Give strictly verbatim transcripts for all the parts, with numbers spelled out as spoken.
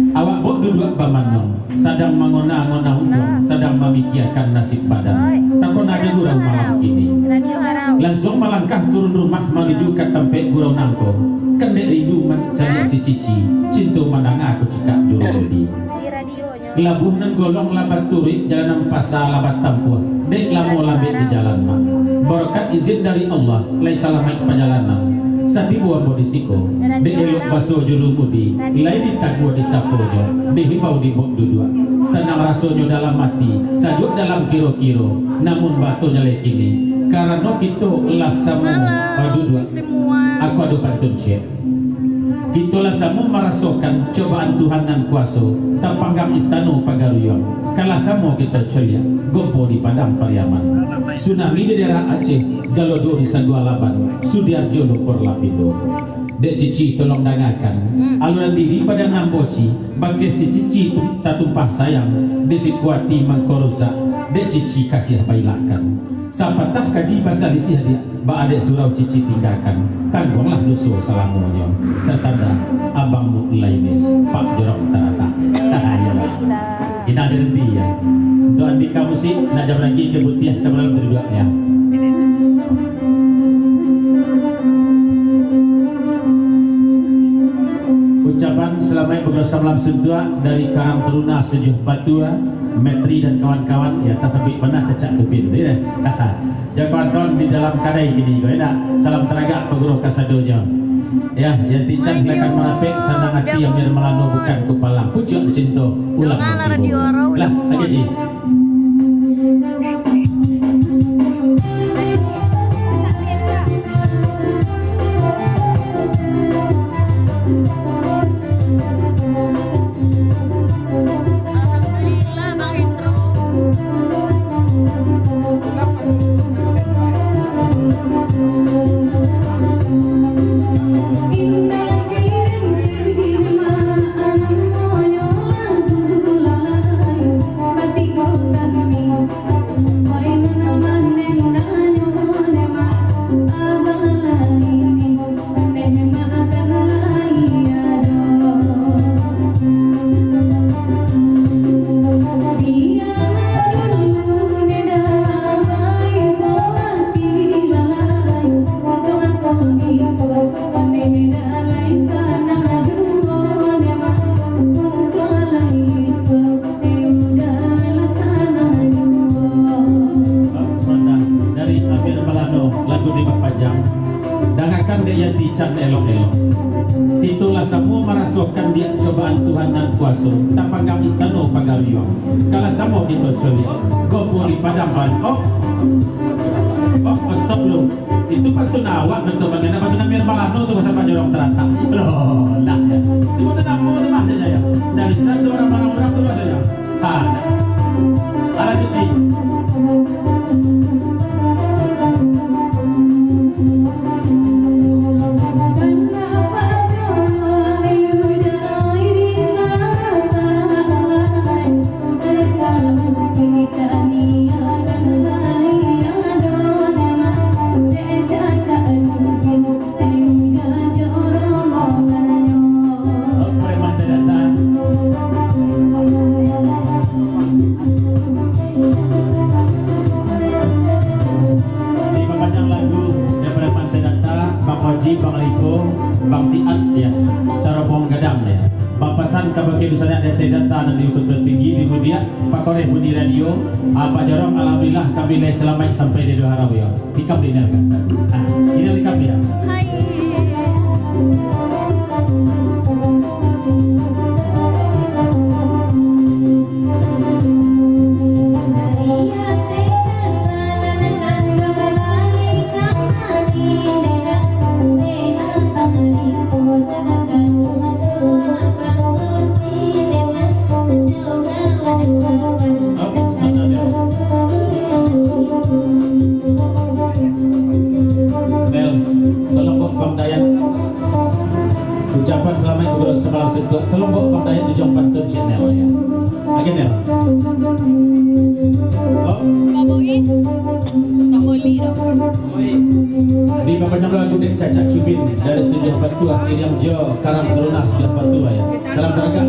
Awak bok duduak bamanuang, sadang mangona-ngona untuang, sadang mamikiakan nasib badan. Takona aja gurau malam kini. Lansuang malangkah turun rumah manuju ka tampek gurau nangko. Kan dek rindu mancaliak si Cici, cinto mandanga kocikak jo rumudi. Labuah nan golong lah baturuik, jalan nan pasa lah batampuah. Dek lamo lambek di jalan mah. Barokat izin dari Allah, lai salamaik pajalanan. Satibo ambo di siko, dek elok baso jurumudi, lai ditaguah disaponyo, dihimbau dibok duduak. Sanang rasonyo dalam ati, sajuak dalam kiro-kiro. Namun batonyo lai kini, karano kito lah samo baduduak. Aku ado pantun ciek. Kito lah samo marasokan cobaan Tuhan nan kuaso, tapanggang istano pagaruyuang. Kan lah samo kito coliak, gompo di Padang Pariaman. Tsunami di daerah Aceh, galodo di Sagualaban, Sudiarjo Lumpur Lapindo. Dek Cici tolong dangakan, aluran diri badan nan boci, bakeh si Cici tu tatumpah sayang, di siko ati mangko rusak, dek Cici kasiah bailakkan. Sapatah kaji basalisih adiak, baa dek surau Cici tinggakan, tangguanglah doso salamonyo. Tatanda abang Mu'lainis, Pak Jorong Taratak. Iyolah. Indak jadi nanti ya. Untuk Andika Musik, nak jam lagi ke Butiah samalam tu duduak ya. Ucapan salamaik bagurau samalam suntuak dari Karang Taruna Sujuah Batua, Metri dan kawan-kawan, ya, tasabuik bana cacak tubin tu, ya. Jan kawan-kawan di dalam kadai kini ko, ya ndak? Salam taragak pagurau kasadonyo. Ya, Yanti Chan silakan marapek, sanang ati Amir Malano bukan kupalang. Pucuak cinto, ulang tibo. Lah, lagi, Ji. Alhamdulillah, Bang Hendro. Dari Amir Malano, lagu ni bapanjang. Dangakan dek Yanti Chan elok-elok. Kito lah samo marasokan diak cobaan Tuhan nan kuaso, tapanggang istano pagaruyuang. Kan lah samo kito coliak, gompo di Padang Ban-, oh, oh, oh, stop lu. Itu pantun awak, pantun bagaimana pantun Amir Malano tu, bahasa Pak Jorong Taratak. Loh, lah ya. Itu pantun apa tu bahasanya ya? Dari satu orang, orang, orang tu bahasanya. Ha, dah. Alah cuci. Preman teh datang. Di papanjang lagu, daripada Pantai Data, Bang Oji, Bang Riko, Bang Siat, ya, sarombongan gadang, ya. Bapasan kabake dunsanak di Pantai Data nan di Bukit Tinggi, di Mudiak, Pakoreh Bunyi Radio, ah, Pak Jorong, alhamdulillah, kami lai salamaik sampai di Doharau, ya. Ikam di Nelkas tadi. Ah, ini lengkap ya. Hai. Bel, tolong baok Bang Dayat. Ucapan salamaik gugurau samalam suntuak. Tolong baok Bang Dayat di Jong Pantun Channel, ya. Oke, Nel. Baok. Di bawahnya lagu dek Cacak Cubin dari Sujuah Batua, siriang jo Karang Taruna Sujuah Batua, ya. Salam taragak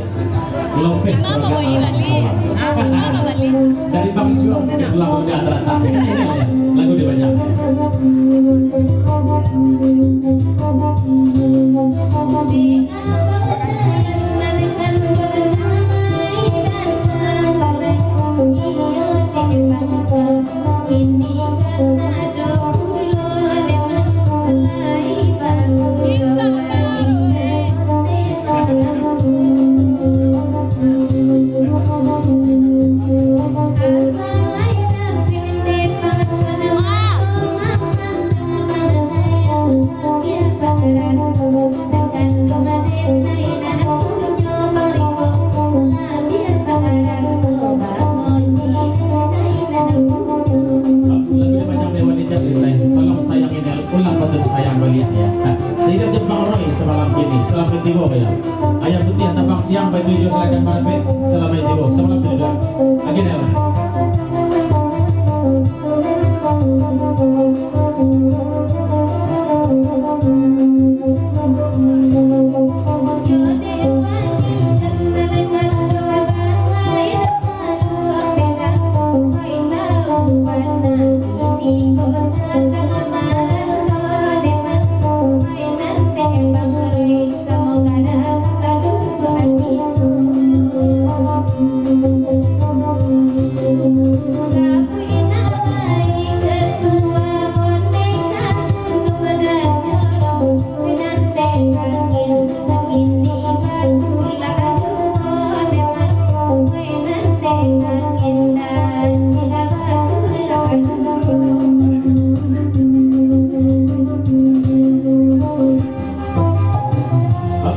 baliak. Lopeh. Mama bali balik. Mama balik. Dari Bang Juang ke Pulau Muda Teratak. Lagu dia banyak. Lagu dia panjang lewat di chat, Rintai. Tolong sayang ini, ulang patut sayang baliak, ya. Nah, sairing jo Bang Roy samalam kini. Salamaik tibo, ya. Ayam putiah tabang siang, baitujuah silakan marapek. Salamaik tibo. Samalam tu juga. Lagi, Nel.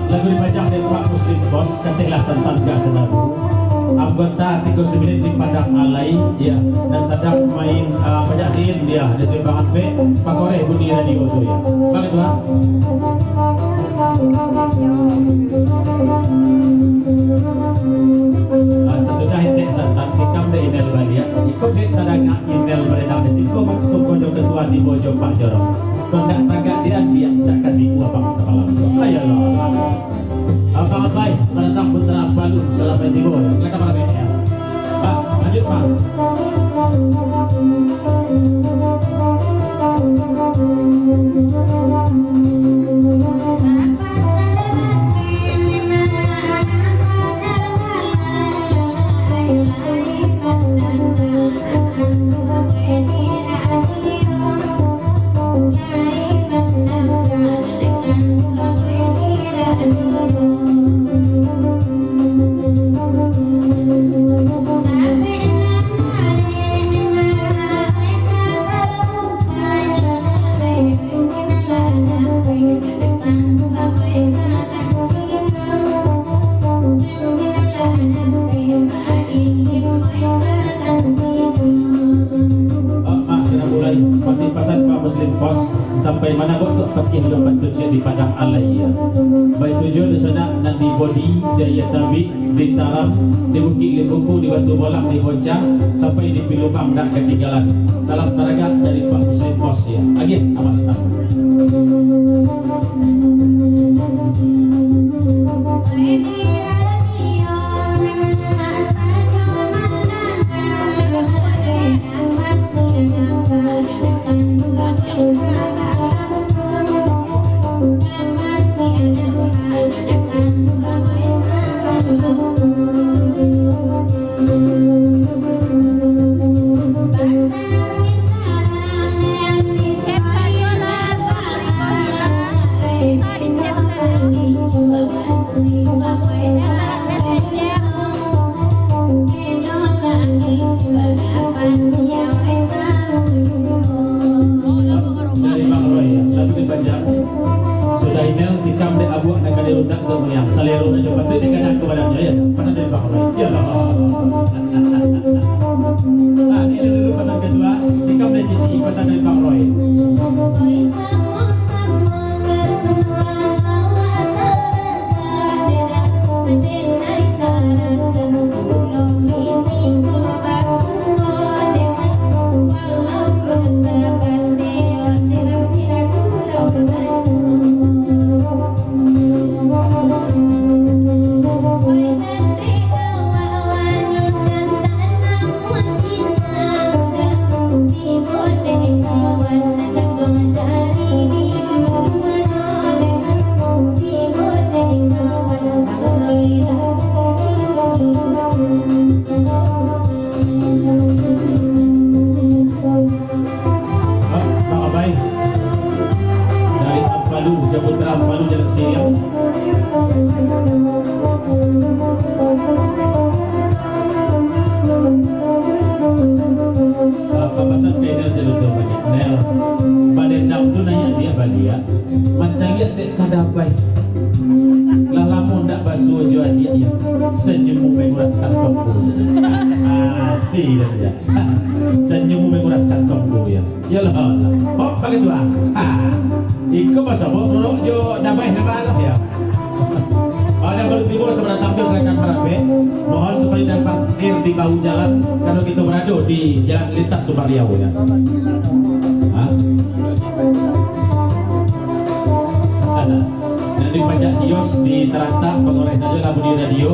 Lagu dipajang dek Pak Muslim Bos, Kateh Lah Santan Gas Lagu. Anggota tigo sambilan di Padang Alai, ya, nan sadang main, ah, pajak sin dia, di Sumbangan P, pakoreh bunyi radio tu, ya. Bang, itu, ah. Ah, sasudah intek santan, ikam dek email baliak. Ikam dek tadanga email baredang di siko, maksud ko jo ketua tibo jo Pak Jorong. Kok ndak tagak di adiak, ndak ka tibo abang samalam. Ayolah. Abang Abai, pendatang Putra Palu, salamaik tibo. Silakan, Pak Abai, ya. Pak, lanjut, Pak. Ah, ah, sudah mulai. Masih pasan Pak Muslim Pos sampai mana, Bok? Tok Patih juga bantu cek di Padang Alai, ya. Baik tujuan di sana, nan di Bodi, Daya Tabik, di Taram, di Bukik Limbuku, di Batu Bolak, di Bocah, sampai di Pilubang dak katinggalan. Salam taragak dari Pak Muslim Pos, ya. Agiah, amat datang. Kalau nak jumpa tu, dia kena aku badannya, ya. Pasal dari Bang Roy. Ya Allah. Ah, ni dulu, dulu pasal kedua. Ni kamu dah cici, pasal dari Bang Roy. Hah? Bang Abai. Dari Ampalu, Japutra Ampalu, Jalan Siriang. Ah, kapasan ka Nel jalur tu banyak. Nel, badendam tu naiak diak baliak. Mancaliak dek ka Dabai. Lah lamo ndak basuo jo adiak, ya. Senyummu menguras kantongku. Mati dah dia. Senyummu menguras kantongku, ya. Yalah. Oh, bagitu ah. Ha. Iko basamo Roro jo Dabai nambah lah, ya. Kalau yang baru tibo, selamat datang jo, silakan marapek. Mohon supaya jangan parkir di bahu jalan, karena kita berada di jalan lintas Sumbar Riau, ya. Ha? Nan di pajak sios di Taratak, pangurus sajo lah di radio.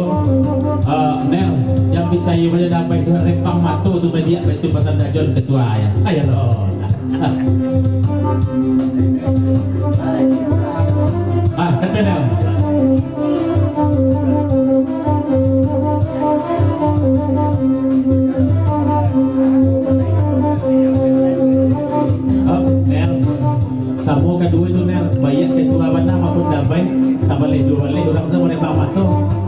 Ah, Nel, jan picayo bajo Dabai tu, rempang mato tu badiak, baitu pasan Dajon ketua, ya. Ayo lo. Ah, kato Nel. Ah, Nel. Samo kaduo tu, Nel, baiak ketua bana maupun Dabai, sabaleh duo baleh urang samo rempang mato,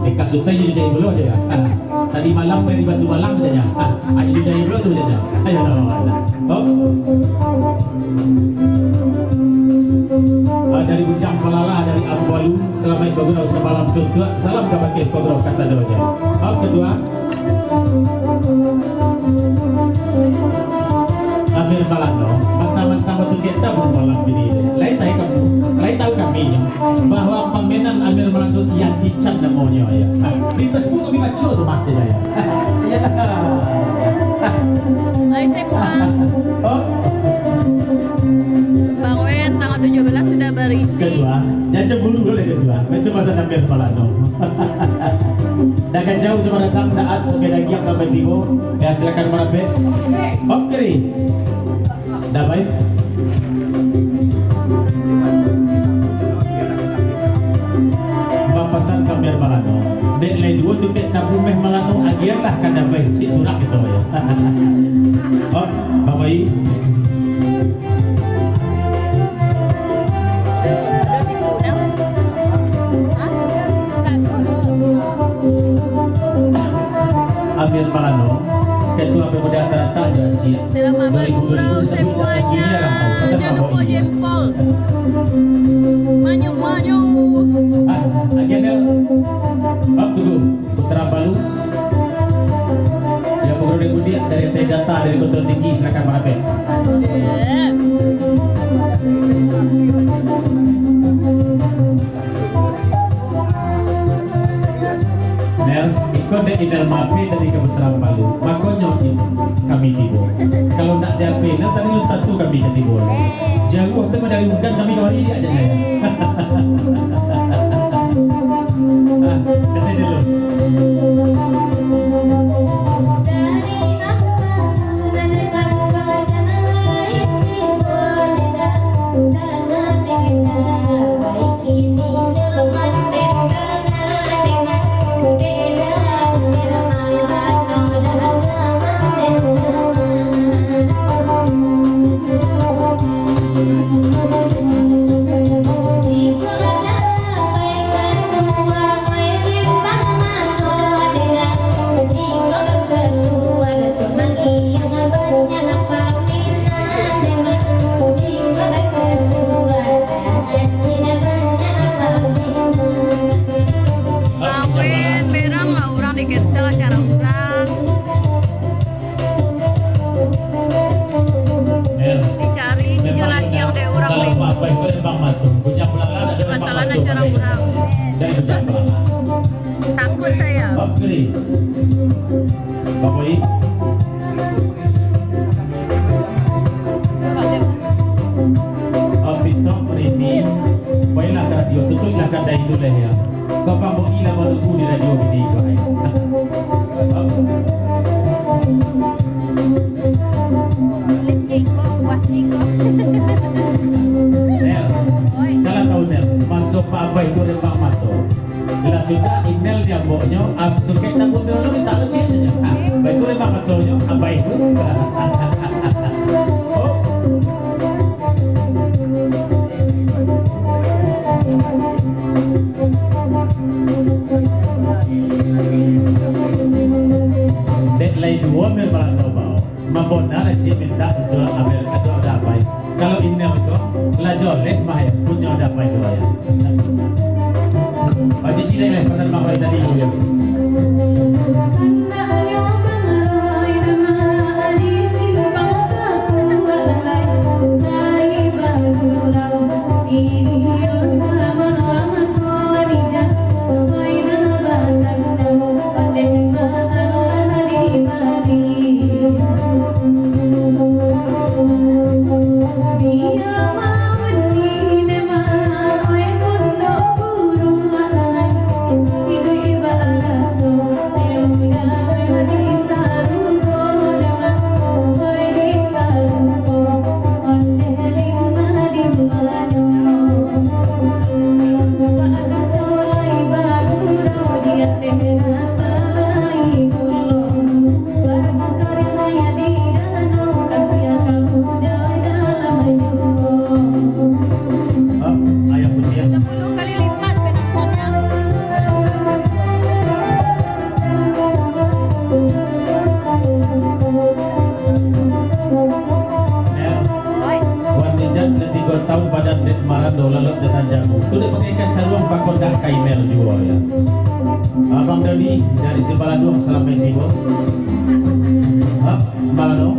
eh, kasutai jo jahek bulo ajo, ya. Ah, tadi malam pai di Batu Balang katonyo. Ah, ayo jo jahek bulo tu katonyo. Ayo, ayo, ayo. Oh. Ah, dari Bujang Palala, dari Ampalu, salamaik bagurau samalam suntuak, salam kabake bagurau kasadonyo. Oh, ketua. Amir Balano, mantang-mantang batu kek tabu malam bini. Lai tahu kamu, lai tahu kami nyo, bahwa pamenan Amir Balano Yan Ican namonyo, ya. Ha, di Facebook kami baco tu mah, ya. Ya. Hai semua. Oh. Bang Wen, tanggal tujuh belas sudah berisi. Ketua, jangan cemburu dulu, ketua. Itu masa Amir Balano. Dah kacau, selamat datang, Daat, oke, dah giang sampai tibo. Ya, silakan marapek. Oke. Dah baik. Bapasan ka Amir Balano. Dek lai duo tu kek tabu meh Balano, agianlah ka Dabai, cik surak kito, ya. Oh, Bapak I. Ada, ada tisu dah. Hah? Tak ada. Amir Balano, Ketua Pemuda Taratak jo Acik. Selamat bergurau semuanya. Jangan lupa jempol. Manyu, manyu. Ah, agian dia. Bab tujuh. Putra Palu. Yang pengurus deputi dari T Data dari Kota Tinggi, silakan marapek. Nel, iko dek Inel mape tadi ka Putra Palu. Makonyo kami tibo. Kalau ndak di ape, Nel tadi lu tatu kami ka tibo. Jauah tu dari ungkan kami kamari dia aja, Nel. Ah, katai dulu. Biasalah cara urang. Nel. Dicari cincin lagi yang dek urang. Kalau ni. Apa itu lembang matu? Bujang belalang ada lembang matu. Batalan acara urang. Dari bujang belalang. Takut saya. Oke. Bapak I. Opitok Rini, bailah ka radio, tutuiklah kadai tu lah ya. Kau pambok ilah manunggu di radio bini kau ai. Lecek kau, puas ni kau. Nel, oi. Kalau tahu Nel, masuk Pak Abai tu rembang mato. Lah sudah, Inel diamboknyo, ab-, tukek tabung dulu, minta lo ciek nyo. Ah, baitu memang katonyo, abai tu. Oh. Dek lai duo mil balando bao. Mambona lah ciek mintak untuak Amel, untuak Uda Apai. Kalau Inel ko, lah joleh mah ya, punyo Uda Apai ko ya. Cici dek lai pasan Mak Rai tadi ko ya. Sepuluh kali lipat penontonnya. Nel, wan Ijat lah tigo taun badan dek marando lalok dek tanjaku. Tu dek pakai ikan saruang pakondak ka Inel juo, ya. Abang Dodi dari Sibalanduang, salamaik tibo. Hap, Malano.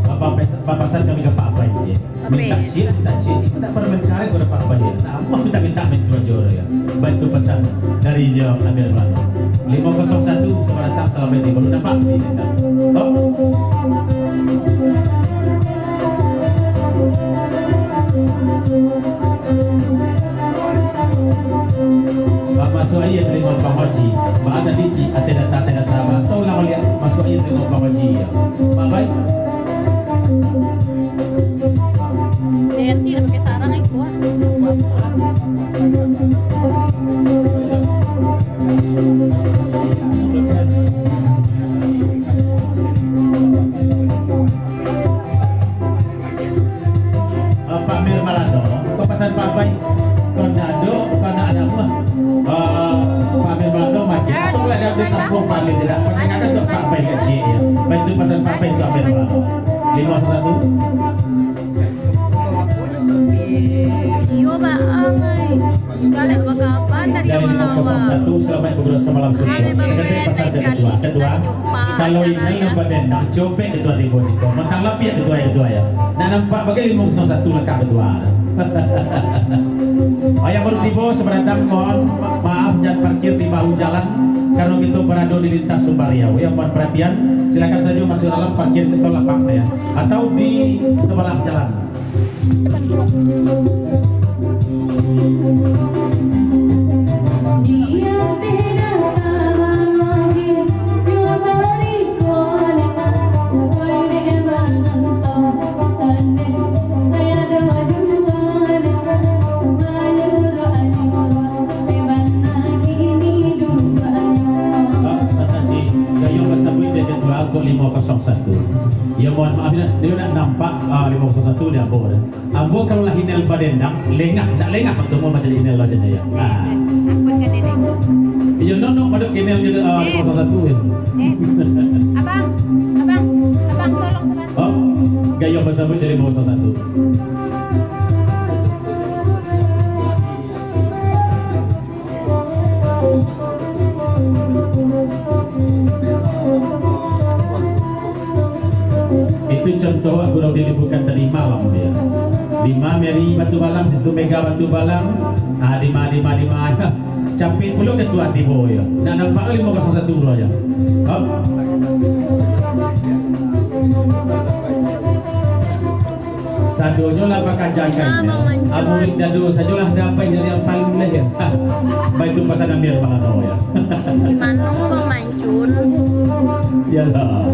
Bapak pes-, bapak pesan kami ka Pak Apai, Cik. Mintak ciek, mintak ciek. Iko ndak permen karet ko dapat bayar. Ndak amuah mintak-mintak main tu ajo doh, ya. Bantu pesan dari inyo Amir Rano. Limo kosong satu, selamat datang, salam dari Timur. Nampak? Hop. Ba masuak aia tarimo Bang Haji. Ba tadi cik, ateh data, ateh data, ba tau lah maliek masuak aia tarimo Bang Haji, ya. Bye-bye. Denti dah pakai sarang, eh, kuat. Eh, Pak Amir Malando, kau pasan Pak Apai, kau ndak ado, kau ndak ado amuah. Eh, Pak Amir Malando mati. Atau kalau ado di kampung Pak Amir tidak, percayakan tu Pak Apai ka ciek, ya. Bantu pasan Pak Apai tu Amir Malando. Limo satu. Iyo, Pak Amai. Dari limo kosong satu, selamat bergurau samalam suntuk. Seketek pasan dari ketua. Ketua, kalau Inel nan badendang, copek ketua tibo siko. Mantang lapiak ketua, ya, ketua, ya. Nak nampak bagai limo kosong satu lakah ketua. Yang baru tibo, selamat datang, mohon ma-, maaf, jan parkir di bahu jalan, karena kita berada di lintas Sumbariau. Ya, mohon perhatian, silakan saja masuk dalam, parkir kita lapang, ya. Atau di sebelah jalan. Pak, Ustaz Haji Gayung basabuik dek ketua ko limo kosong satu. Ya, mohon maaf, indak, dia indak nampak, ah, limo kosong satu dia ambo dah. Ambo kalau lah Inel badendang, lengah, indak lengah batumu macam Inel lah, caknyo, ya. Ah. Iyo, nonok madok Inel je, ah, limo kosong satu, ya. Eh, abang, abang, abang, tolong sebentar. Oh. Basabuik dari bawah salah satu. Itu contoh gurau diliburkan tadi malam dia. Lima Mary Batu Balang, situ Mega Batu Balang. Ah, lima, lima, lima. Capek pulo ketua tibo yo. Nak nampak lima kosong satu pulo yo. Hop. Sadonyo lah bakajakan. Ah, Bang Mancun. Amurik dado sajolah dapai dari ampaluleh. Baitu pasan Amir Malano ya. Di mano Bang Mancun? Yalah.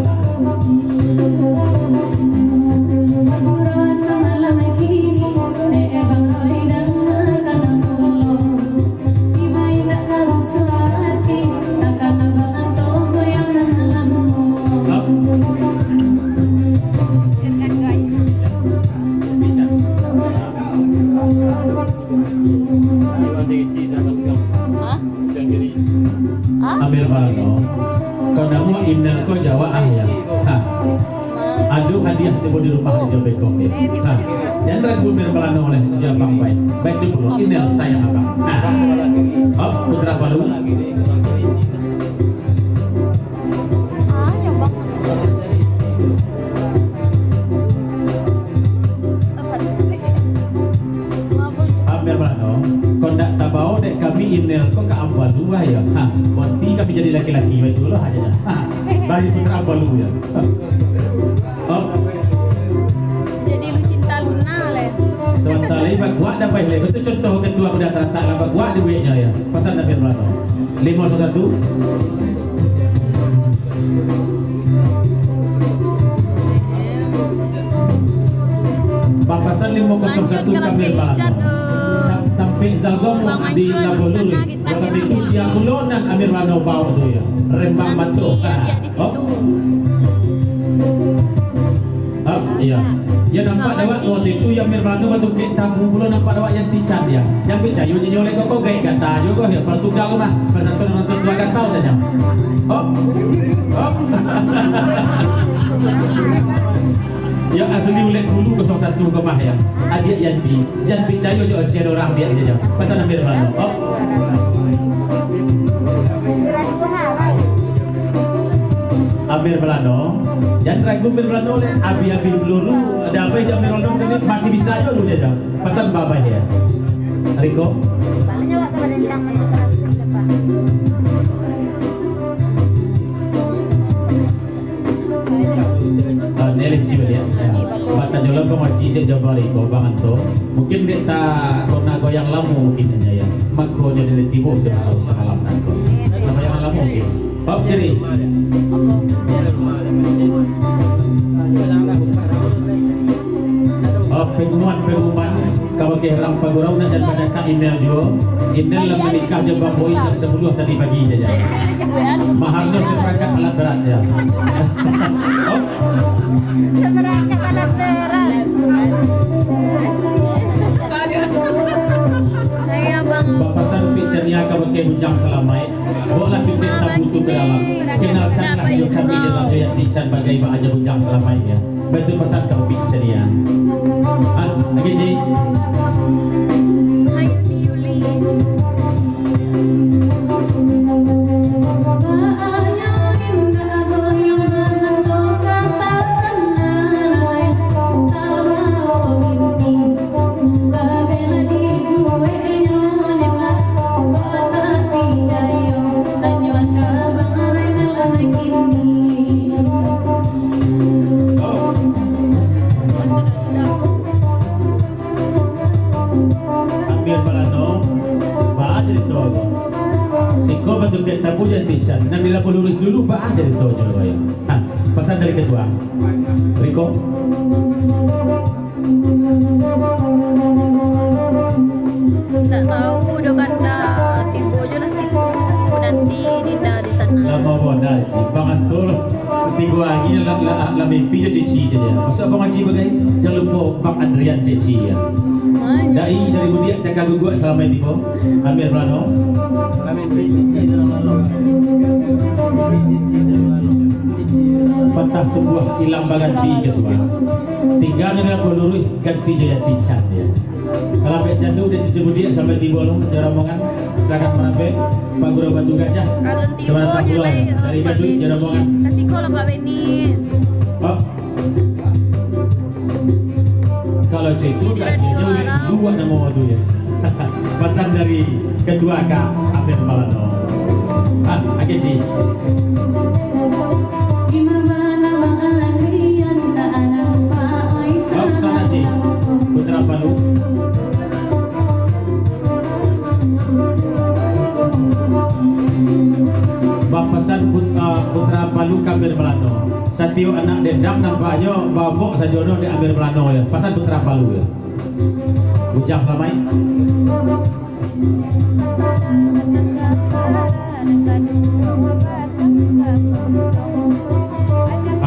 Hah? Hah? Amir Malano. Kau namo Inel ko jawab ah ya. Ha. Ado hadiah tibo di rumah jo beko ni. Ha. Jan ragu Amir Malano leh jo abang baik. Baik tu pulo Inel sayang abang. Ha. Hop, putra baru. Amir Malano, kau ndak tabao dek kami Inel ko ka Ambaluah ya. Ha, berarti kami jadi laki-laki baitulah aja dah. Ha, bari putra Ambaluah ya. Ha. Oh. Jadi Lucinta Luna leh. Sabanta lai bakuak dah baih leh. Itu contoh ketua budak taratak lah bakuak di bueknya ya. Pasan Amir Malano. Lima satu. Bapasan limo kosong satu Amir Malano. Sa-, tampek Zalgong di Labuh Luruih. Wakatu itu sia pulo nan Amir Malano bao tu ya. Rembang Batuah. Oh. Hah? Iya. Ya, nampak dek awak wakatu itu, ya, Amir Malano batumpek tabu pulo, nampak dek awak Yanti Chan, ya. Jan picayo je nyo leh ko, ko gaek gata juo ko, ya, partukar ko mah. Persatuan Orang Tua Gatal sajo. Hop. Hop. Ya, asli ulek bulu kosong satu ko mah, ya. Adiak Yanti. Jan picayo jo ocehan urang, biak je, jan. Pasan Amir Malano. Hop. Amir Malano, jan ragu Amir Malano leh, abih-abih peluru, ado apo jo Amir Malano tadi, masih bisa juo dulu, jan. Pasan babai ya. Riko. Ah, ni Leci baliak. Ya. Batanyo lah Bang Haji, cek jawaban Riko, Bang Anto. Mungkin dek ta kona goyang lamo mungkin nyo, ya. Makonyo dari tibo tu kalau samalam nanti. Nah, goyang lamo mungkin. Bab kiri. Oh, pengumuman, pengumuman. Kabakeh urang pagurau nak jan pacakak Inel juo. Inel lah manikah jo Bang Boy jam sapuluah tadi pagi sajo. Maharnyo saparangkat alat berat sajo. Oh. Saparangkat alat berat. Bapasan Pik Chania kabakeh Bujang Salamaik. Baoklah pipek tabu tu ka dalam. Kenalkanlah jo kami, Rajo Yanti Chan, bagai baa nyo Bujang Salamaik, ya. Baitu pasan ka Pik Chania. Ah, lagi, Ji. Amir Malano, baa carito ko? Siko batumpek tabu Yanti Chan, nan di Labuah Luruih dulu, baa caritonyo ko yo? Ha, pasan dari ketua. Riko. Ndak tahu doh, kan ndak tibo jo lah situ, nanti Dinda di sana. Lamo bana, Ji. Bang Anto lah. Tigo hari lah, lah, lah mimpi jo Ceci je dia. Maksud Abang Haji bagai, jan lupo Bang Adrian Ceci ya. Dai dari Budiak Caka Guguak, salamaik tibo. Amir Malano. Kami mimpi Ceci dalam malam. Mimpi Ceci dalam malam. Ceci dalam malam. Patah tumbuah ilang baganti, Ketua. Tingga nan labuah luruih, ganti jo Yati Chan, yo. Kalau ambek candu, dek si Cebudiak sampai tibo lo, jo rombongan. Silakan marapek, Pak Guru Batu Gajah. Kalau tibo Sebarang je Tabulan, lah, dari Pak Gaduik, jo Benny. Rombongan. Kasih call lah, Pak Benny. Pak. Kalau cek tu, Cik, di radio tadinya Arau. Dua nama tu, yo. Pasan dari Ketua ka Amir Malano. Ah, oke, Cik. Oh, sana, Cik. Putra Palu. Bapasan put-, ah, Putra Palu ka Amir Malano. Satiok anak dendam nampaknyo baambok sajo no dek Amir Malano, yo. Pasan Putra Palu, yo. Bujang Salamaik.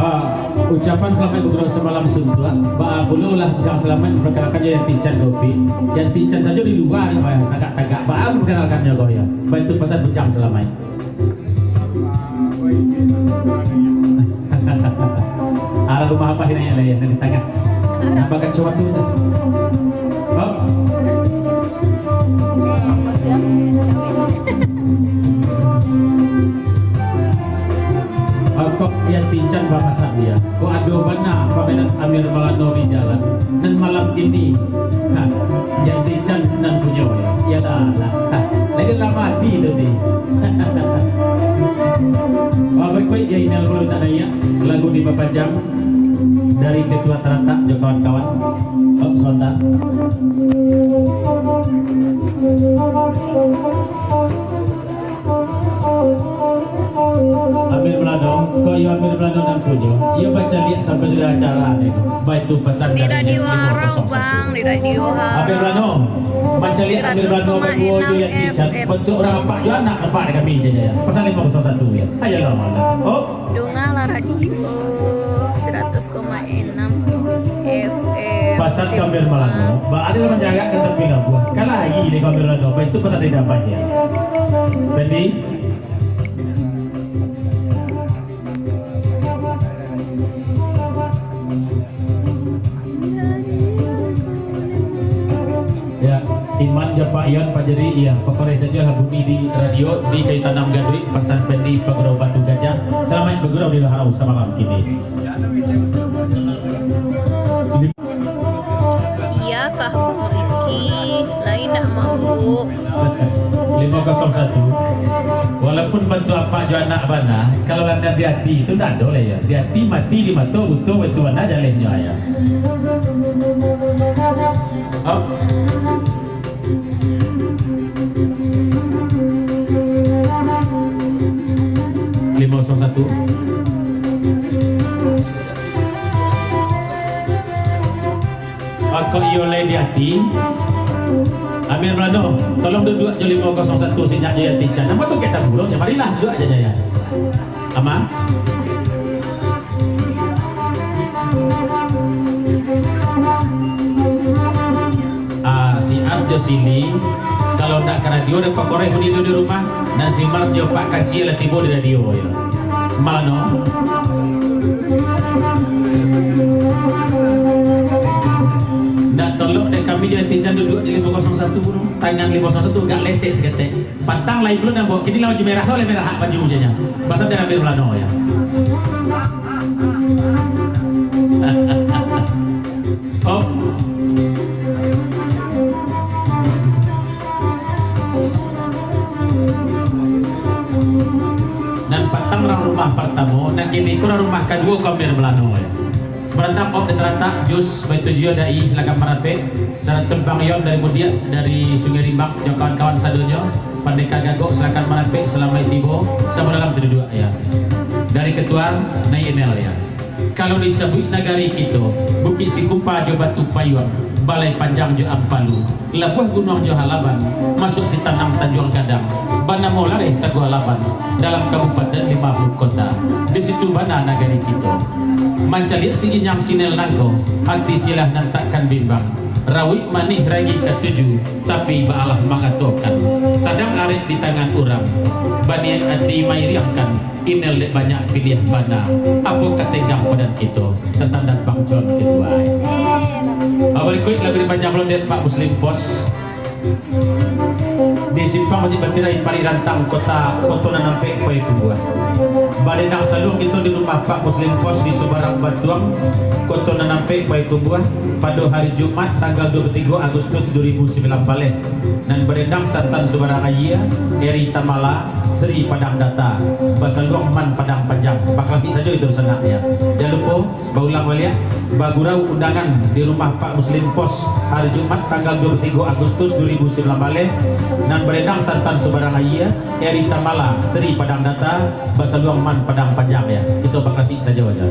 Ah, ucapan salamaik bagurau samalam suntuak. Baa pulo lah Bujang Salamaik memperkenalkan Yati Chan kopi. Yati Chan sajo di lua ni, bah, tagak-tagak. Baa memperkenalkannyo ko, yo. Baitu pasan Bujang Salamaik. Arah rumah abah ini yang lain, yang di tangah. Nampak kat cuma tu, tu. Oh. Kok Yati Chan bapasan, yo. Kok ado bana pamainan Amir Malano di jalan. Nan malam kini, ha, Yati Chan nan punyo, yo. Iyolah, lah. Ha, lain lah mati tu, di. Wah, baik-baik, yo, ini lagu tak naiak. Lagu di Bapanjang dari Ketua Taratak jo kawan-kawan. Oh, sontak. Amir Malano, kok iyo Amir Malano nan punyo. Iyo bacaliak sampai sudah acara ni. Baitu pasan dari Radio Arau, Bang, di Radio Arau. Amir Malano, bacaliak Amir Malano seratus koma enam baduo jo Yati Chan. F M. Bantuak urang apak jo anak nampak dek kami je, yo. Pasan limo kosong satu, yo. Ayolah, malah. Oh. Dungalah radio seratus koma enam F M. Pasan ka Amir Malano. Ba, ado lah manjarak ka tapi labuah. Kalah lagi dek ka Amir Malano. Baitu pasan dari Damai, yo. Fendi. Ya, Iman jo Pak Ion, Pak Jeri, iya, pakoreh sajo lah bunyi di radio di Kayu Tanam Gaduik, pasan Fendi Pagurau Batu Gajah. Salamaik bagurau di Harau samalam kini. Iyakah Riki, lain nak mabuk? Limo kosong satu. Walaupun bantuak apak jo anak bana, kalau lah di ati tu ndak ado lah, yo. Di ati mati, di mato buto, baitu bana jalehnyo, yo. Hop. Limo kosong satu. Kok iyo lai di ati. Amir Malano, tolong duduak jo limo kosong satu, sinyak jo Yati Chan. Namo tu kita pulo, yo, marilah duduak aja, yo. Ama? Ah, si As jo Sili, kalau ndak ka radio, dek pakoreh bunyi tu di rumah, nan si Mar jo Pak Kaci lah tibo di radio, yo. Malano. Ndak tolok dek kami jo Yati Chan duduak di limo kosong satu tu. Tangan limo kosong satu agak lesek saketek. Patang lai belum nampak. Kini lah baju merah tu, lai merah baju je nya. Pasal dia ambil Malano, yo. Oh. Nan patang urang rumah partamo, nan kini ko urang rumah kaduo ko Amir Malano, yo. Sabarantang kok ditaratak, jus, baitu juo dai, silakan marapek. Sarato Bang Yon dari Mudiak, dari Sungai Rimbak, jo kawan-kawan sadonyo, Pandeka Gagok, silakan marapek, salamaik tibo, samo dalam tu duduak, yo. Dari ketua, naiak email, yo. Kalau disabuik nagari kito, Bukik Sikupa jo Batu Payuang, Balai Panjang jo Ampalu, Labuah Gunuang jo Halaban, masuak Sitanang Tanjuang Gadang, banamo Lareh Sago Halaban, dalam Kabupaten Lima Puluh Kota. Di situ bana nagari kito. Mancaliak si Ginyang Sinel nangko, ati silah nan takkan bimbang. Rawik manih ragi katuju, tapi baalah mangatokan, sadang arek di tangan urang, baniaik ati mairiangkan, Inel dek banyak piliah bana, apo ka tenggang badan kito, tantang dan Bang John kedua. Ah, barikuik lagu dipanjang pulo dek Pak Muslim Pos. Di Simpang Masjid Batirai, Pari Rantang, Kota, Koto Nan Ampek, Payakumbuah. Badendang saluang kito di rumah Pak Muslim Pos di Subarang Batuang, Koto Nan Ampek, Payakumbuah, pado hari Jumat tanggal dua puluh tigo Agustus dua ribu sambilan baleh. Nan badendang santan Subarang Aia, Eri Tamala, Sri Padang Data, basaluang Man Padang Panjang, baklasik sajo itu sanak ya. Jan lupo, baulang baliak, bagurau undangan di rumah Pak Muslim Pos, hari Jumat tanggal dua puluh tigo Agustus dua ribu sambilan baleh, nan badendang santan Subarang Aia, Eri Tamala, Sri Padang Data, basaluang Man Padang Panjang ya. Itu baklasik sajo aja.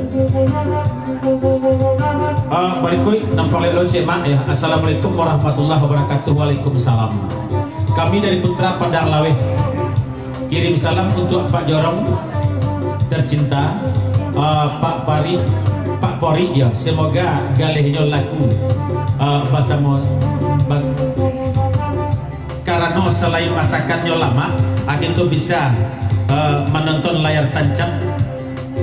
Ah, barikuik, nampang lek lo cek mak ya. Assalamualaikum warahmatullahi wabarakatuh. Waalaikumsalam. Kami dari Putra Padang Laweh. Kirim salam untuk Pak Jorong tercinta, ah, Pak Pari, Pak Pori ya. Semoga galehnyo laku, ah, basamo ba-, karano salain masakannyo lamak, ah, kito bisa, ah, manonton layar tancap.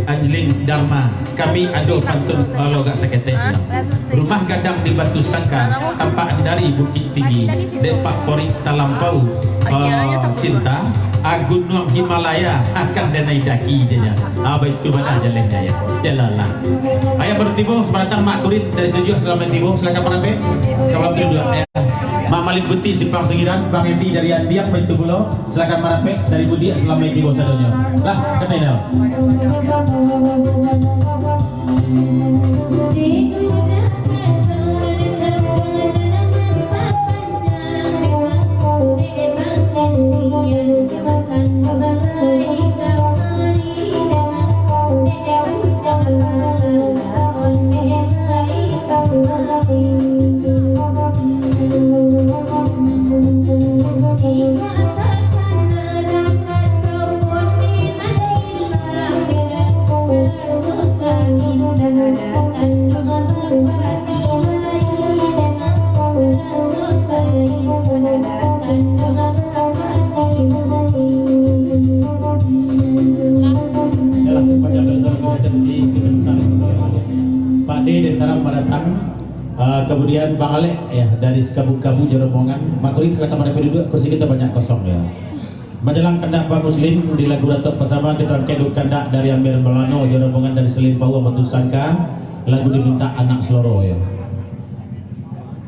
Anjling Dharma, kami ado pantun, eh, logak saketek. Rumah gadang di Batu Sangka, tampak dari Bukik Tinggi. Dek Pak Porik talampau, eh, cinta, ah, Gunuang Himalaya akan denai daki jenya. Ah, baitu bana jaleh jaya. Yalah lah. Ayah baru tibo, sabatang Mak Kurin dari Tujuh, salamaik tibo, silakan marapek. Salam tiduak, ya. Mak Malik Putih, Simpang Sugiran, Bang Endi dari Andiang, baitu pulo. Silakan marapek dari Budiak, salamaik tibo sadonyo. Lah, katai dah. Pak D dari Tarang Madatang, eh, kemudian Bang Alek, ya, dari Sekabu-Kabu jo rombongan. Mak Kurin, silakan pada duduak, kursi kita banyak kosong, ya. Manjalang kandak Pak Muslim di lagu Datuk Pasaman, kita angkek dulu kandak dari Amir Melano jo rombongan dari Selimpauang Batu Sangka, lagu diminta Anak Seloro, ya.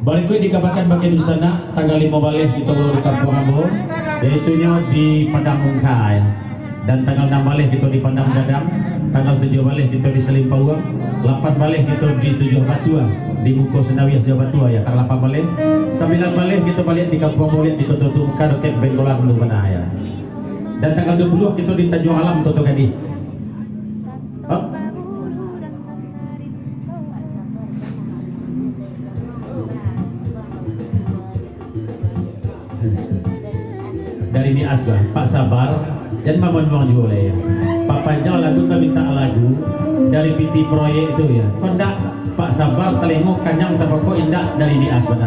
Barikuik dikabarkan bagi dunsanak, tanggal limo baleh kito ulun ka kampuang ambo, yaitunyo di Padang Ungka, ya. Dan tanggal anam baleh kito di Padang Gadang, tanggal tujuah baleh kito di Selimpauang, lapan baleh kito di Tujuah Batua, di muko Sinawiah Tujuah Batua, ya, tanggal lapan baleh. Sambilan baleh kito baliak di kampuang ambo, baliak di Koto Ungka, dokek Benggolan dulu bana, ya. Dan tanggal dua puluah kito di Tanjuang Alam, Koto Gadih. Hah? Dari Nias, Bang. Pak Sabar, jan mamuang-muang juo lah, ya. Papanjang lagu, taminta lagu dari P T Proyek tu, ya. Kok ndak, Pak Sabar, talingo kanyang tapokok indak dari Nias, bana.